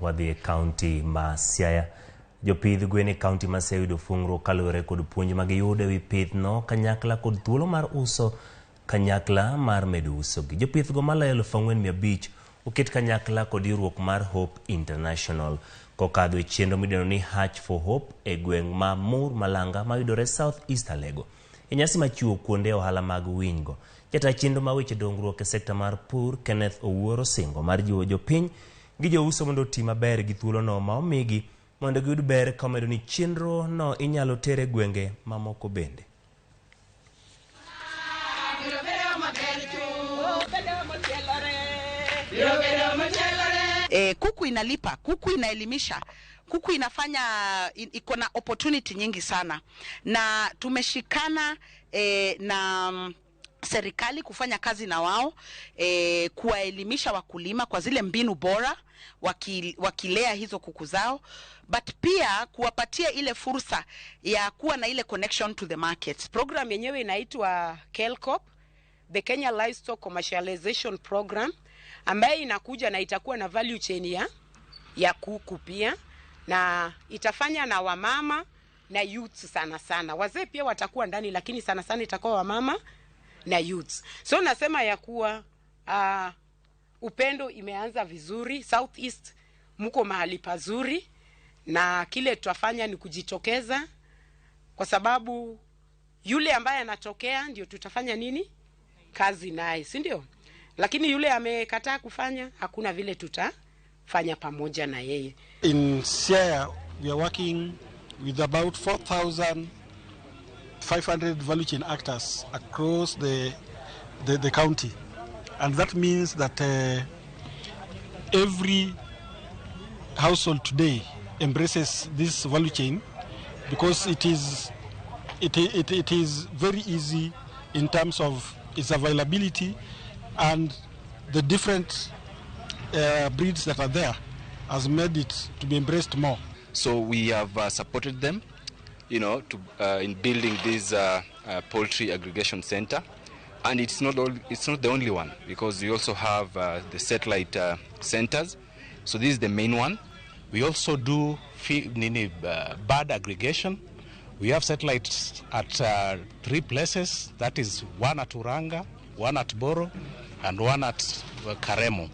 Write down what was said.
Wadhi e kaunti ma Siaya. Jopidh gwen e kaunti ma Siaya oyudo fuong'ruok kaluwore kod puonj ma giyudo e wi pithno kanyakla kod thuolo mar uso kanyakla mar medo usogi. Jopith go maloyo 4,500 oket kanyakla kod riwruok mar Hope International kokadho e chenro midendo ni Hatch for Hope e gweng' ma Mur Malanga mayudore South East Alego. E nyasi machiwo kuonde ohala mag winy go, jata chenro ma weche dongruok e sekta mar pur Kenneth Owuor osingo mar jiwo jopiny gi jouso mondo oti maber gi thuolono ma omigi mondo giyud ber ka omedo ni chenro no inyalo ter e gwenge mamoko bende. Kuku inalipa, kuku inaelimisha, kuku inafanya iko na opportunity nyingi sana, na tumeshikana na serikali kufanya kazi na wao, kuwaelimisha wakulima kwa zile mbinu bora wakilea hizo kuku zao, but pia kuwapatia ile fursa ya kuwa na ile connection to the market. Program yenyewe inaitwa KELCOP, the Kenya Livestock Commercialization Program, ambaye inakuja na itakuwa na value chain ya kuku pia, na itafanya na wamama na youths sana sana. Wazee pia watakuwa ndani, lakini sana sana itakuwa wamama na youths. So nasema ya kuwa upendo imeanza vizuri. South East mko mahali pazuri, na kile tutafanya ni kujitokeza, kwa sababu yule ambaye anatokea ndio tutafanya nini kazi naye, si ndio? Lakini yule amekataa kufanya, hakuna vile tutafanya pamoja na yeye. In Siaya we are working with about 4,500 value chain actors across the county, and that means that every household today embraces this value chain, because it is very easy in terms of its availability, and the different breeds that are there has made it to be embraced more. So we have supported them, you know, to in building this poultry aggregation center, and it's not the only one, because we also have the satellite centers. So this is the main one. We also do bird aggregation. We have satellites at 3 places. That is one at Uranga, one at Boro, and one at Karemo.